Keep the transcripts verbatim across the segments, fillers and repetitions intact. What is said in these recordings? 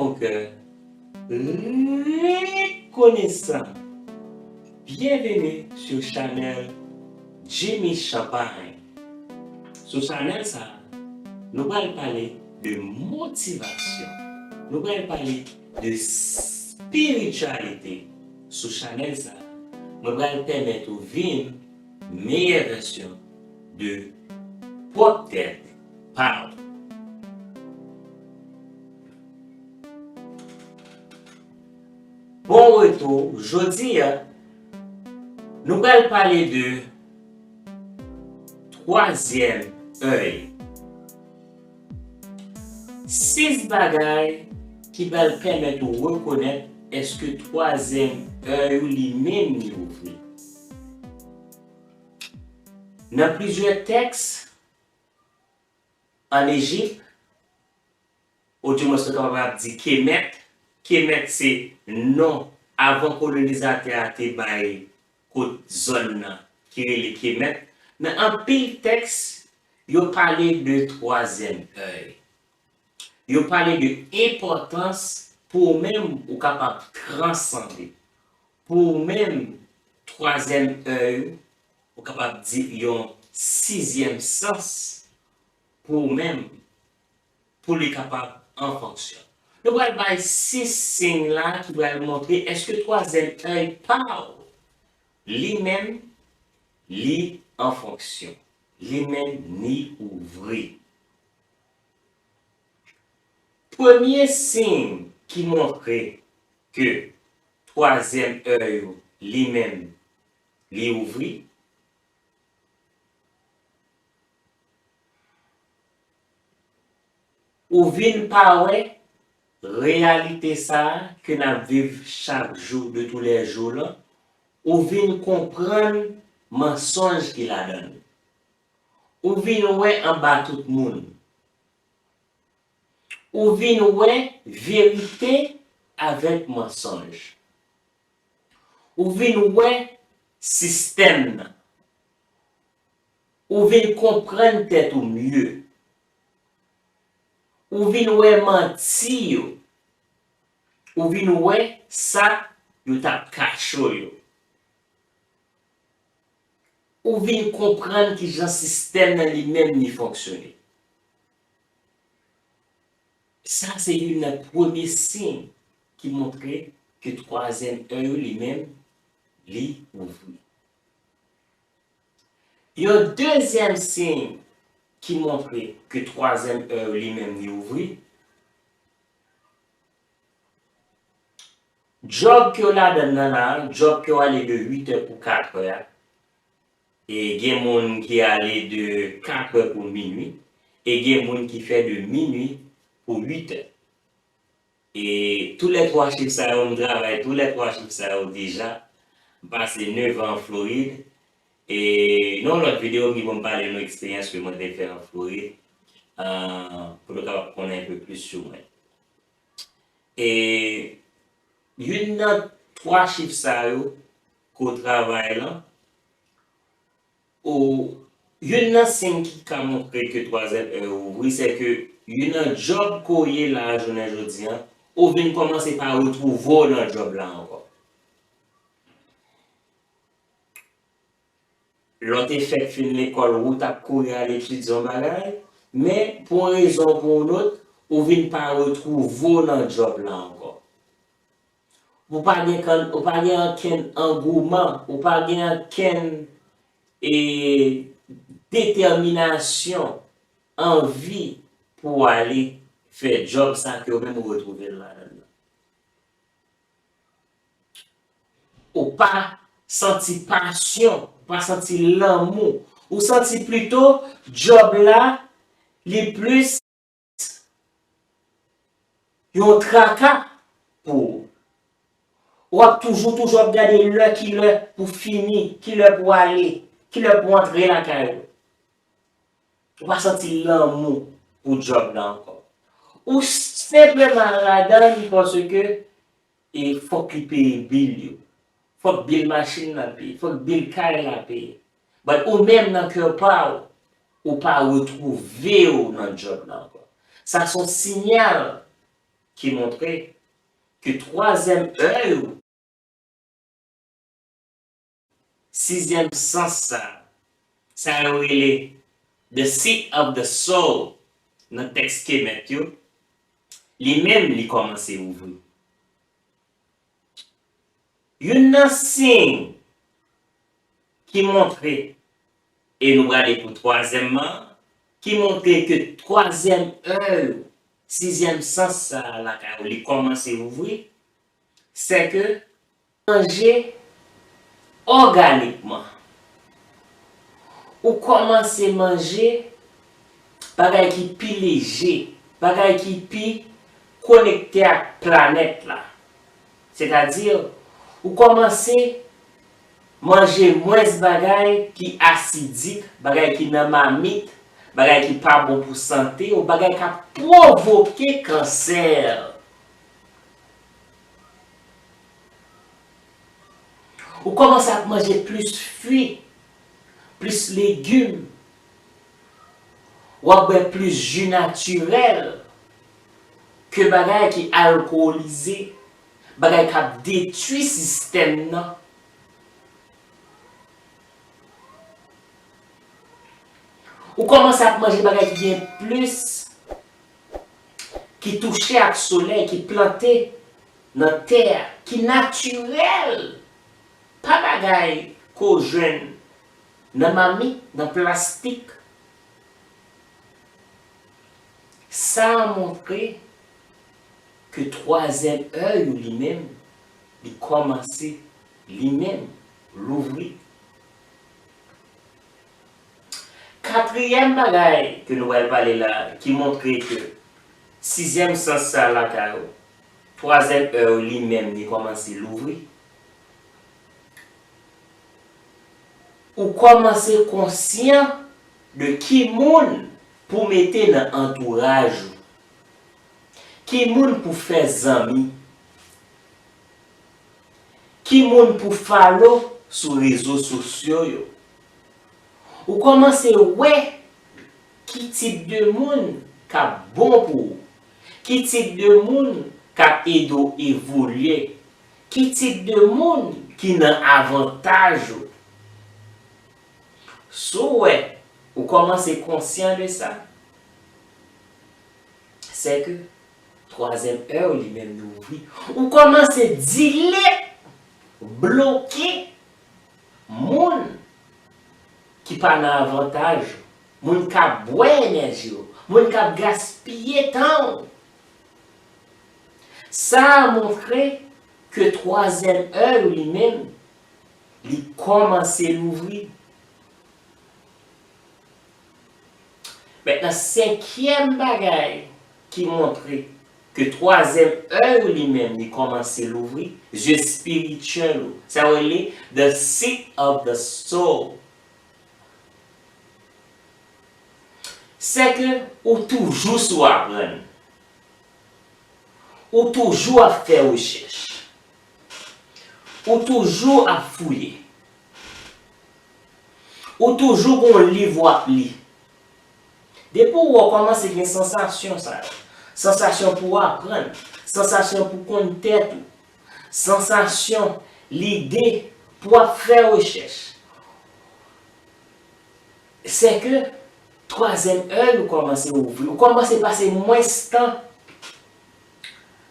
mon kè rekonesan. Byenveni sou chanèl Jimmy Champagne. Sou chanèl sa a, nou pral pale de motivasyon. Nou pral pale de espirityalite. Sou chanèl sa a, mwen pral pèmèt ou vin meyè vèsyon de pwòp tèt pa w. Bon retou, jodi a, nou pral pale de twazyèm èy. Sis bagay ki pral pèmèt ou rekonèt èske twazyèm èy ou li menm li ouvri. Nan plizyè tèks, ann Ejip, oudimwens nou kapab ap di Kemet. Kemet se non avan kolonizatè a te bay kot zòn nan ki rele Kemet. Nan anpil tèks, yo pale de twazyèm èy. Yo pale de enpòtans pou ou menm ou kapab transande. Pou ou menm, twazyèm èy ou, ou kapab di yon sizyèm sans pou ou menm, pou li kapab an fonksyon. Nou pral bay sis siy la ki pral montre èske twazyèm èy pa w, li menm, li an fonksyon, li menm ni ouvri. Premye siy ki montre ke twazyèm èy ou li menm li ouvri, ou vin pa wè reyalite sa a ke n ap viv chak jou de toulèjou lan, ou vin konprann mansonj ki ladan l. Ou vin wè anba tout moun. Ou vin wè verite avèk mansonj. Ou vin wè sistèm nan. Ou vin konprann tèt ou mye. Ou vin wè manti yo. Ou vin wè sa yo t ap kache w yo. Ou vin konprann kijan sistèm nan li menm li fonksyone. Sa se youn nan premye siy ki montre ke twazyèm èy ou li menm li ouvri. Yon dezyèm siy ki montre ke twazyèm èy ou li menm li ouvri, djòb ke w ladan nan la, djòb ke w ale de uit è pou kat è a, e gen moun ki ale de kat è pou minui, e gen moun ki fè de minui pou uit è. E tou lè twa chif sa yo, m travay tou lè twa chif sa yo deja. M pase nèf an an Florid. E nan yon lòt videyo, m gen pou m pale yon eksperyans ke mwen te fè an Florid, ah, pou nou kapab konnen enpe plis sou mwen. E youn nan twa chif sa yo ke w travay lan, ou, youn nan siy ki ka montre ke twazyèm èy ou ouvri, se ke youn nan djòb ke w ye la a jounen jodi an, ou vin kòmanse pa retwouve w nan djòb la ankò. Lè w te fèk fin lekòl, ou t ap kouri al etidye yon bagay, men pou yon rezon ou pou yon lòt, ou vin pa retwouve w nan djòb la ankò. Ou pa gen kan, ou pa gen ankenn angouman, ou pa gen ankenn, e, detèminasyon, anvi pou w ale fè djòb sa ke w menm ou retwouve l ladan l lan. Ou pa santi pasyon, ou pa santi lanmou. Ou santi plito djòb la, li plis yon traka pou ou. W ap toujou, toujou ap gade lè, ki lè pou fini, ki lè pou ale, ki lè pou antre lakay ou. Ou pa santi lanmou pou djòb la ankò. Ou senpleman ladan li paske e fòk li peye bil yo. Fòk bil machin nan peye, fòk bil kay la peye. But ou menm nan kè pa w, ou pa retwouve w nan djòb la ankò. Sa se yon siyal ki montre ke twazyèm èy ou, sizyèm sans sa, sa yo rele the seat of the soul nan tèks Kemet yo, li menm li kòmanse ouvri. Youn nan siy ki montre, e nou prale pou twazyèmman, ki montre ke twazyèm èy, sizyèm sans sa a lakay ou, li kòmanse ouvri, sèke manje òganikman. Ou kòmanse manje bagay ki pi leje, bagay ki pi konekte ak planèt la. Sètadi, ou kòmanse manje mwens bagay ki asidik, bagay ki nan mamit, bagay ki pa bon pou sante w, bagay k ap pwovoke kansè. Ou kòmanse ap manje plis fwi, plis legim. W ap bwè plis ji natirèl ke bagay ki alkolize, bagay k ap detwi sistèm nan. Ou kòmanse ap manje bagay ki gen plis, ki touche ak solèy, ki plante nan tè a, ki natirèl, pa bagay ke w jwenn nan mamit, nan plastik. Sa a montre ke twazyèm èy ou li menm, li kòmanse li menm louvri. Katriyèm bagay ke nou pral pale la, ki montre ke sizyèm sans sa lakay ou, twazyèm èy ou li menm li kòmanse louvri. Ou kòmanse konsyan de ki moun pou mete nan antouraj ou, ki moun pou fè zanmi, ki moun pou follow sou rezo sosyo yo. Ou kòmanse wè ki tip de moun k ap bon pou ou, ki tip de moun k ap ede w evolye, ki tip de moun ki nan avantaj ou. Si w wè ou kòmanse konsyan de sa, sèke twazyèm èy ou li menm li ouvri. Ou kòmanse delete, bloke moun ki pa nan avantaj ou, moun k ap bwè enèji w, moun k ap gaspiye tan w. Sa a montre ke twazyèm èy ou li menm, li kòmanse louvri. Mentnan, senkyèm bagay ki montre ke twazyèm èy ou li menm li kòmanse louvri, zye espirityèl ou. Sa yo rele the seat of the soul. Sèke ou toujou sou aprann. Ou toujou ap fè rechèch. Ou toujou ap fouye. Ou toujou gon liv w ap li. Depi w wè w kòmanse gen sansasyon sa yo, sansasyon pou w aprann, sansasyon pou w konn tèt ou, sansasyon, lide pou w ap fè rechèch, sèke twazyèm èy ou kòmanse ouvri, ou kòmanse pase mwens tan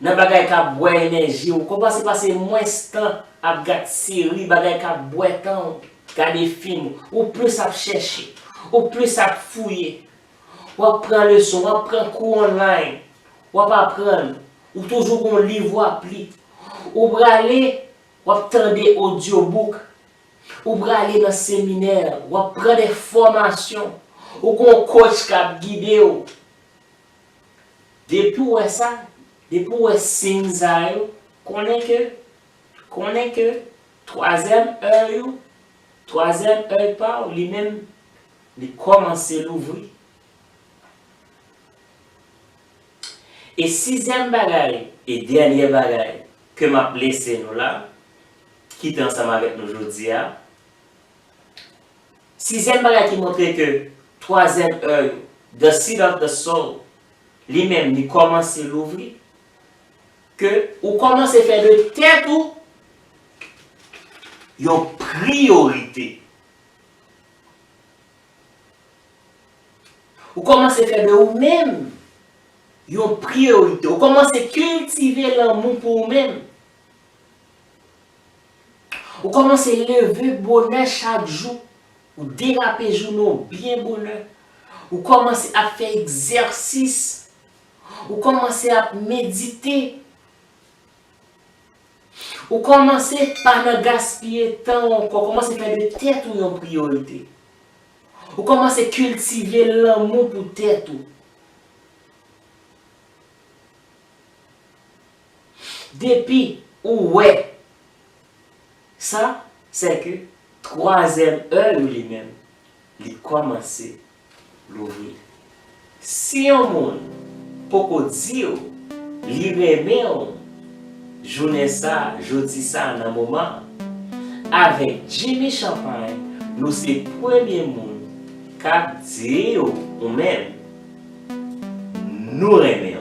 nan bagay k ap bwè enèji w, ou kòmanse pase mwens tan ap gad seri, bagay k ap bwè tan w, gade fim, ou plis ap chèche, ou plis ap fouye, w ap pran leson, w ap pran kou online, w ap aprann, ou toujou gon liv w ap li, ou prale, w ap tande audiobook, ou prale nan seminè, w ap pran de fòmasyon, ou gon coach k ap gide w. Depi w wè sa, depi w wè siy sa yo, konnen ke, konnen ke twazyèm èy ou, twazyèm èy pa w, li menm, li kòmanse louvri. E sizyèm bagay, e dènye bagay ke m ap lese nou la, kite ansanm avèk nou jodi a, sizyèm bagay ki montre ke twazyèm èy, the seat of the soul, li menm, li kòmanse louvri, ke ou kòmanse fè de tèt ou yon priyorite. Ou kòmanse fè de ou menm yon priyorite. Ou kòmanse kiltive lanmou pou ou menm. Ou kòmanse leve bonè chak jou. Ou derape jounen w byen bonè. Ou kòmanse ap fè egzèsis. Ou kòmanse ap medite. Ou kòmanse pa nan gaspiye tan w ankò. Kòmanse fè de tèt ou yon priyorite. Ou kòmanse kiltive lanmou pou tèt ou. Depi ou wè sa, sè ke twazyèm èy ou li menm, li kòmanse louvri. Si yon moun poko di w li renmen w, jounen sa, jodi sa, nan moman, avèk Jimmy Champagne, nou se premye moun k ap di w ou menm, nou renmen w.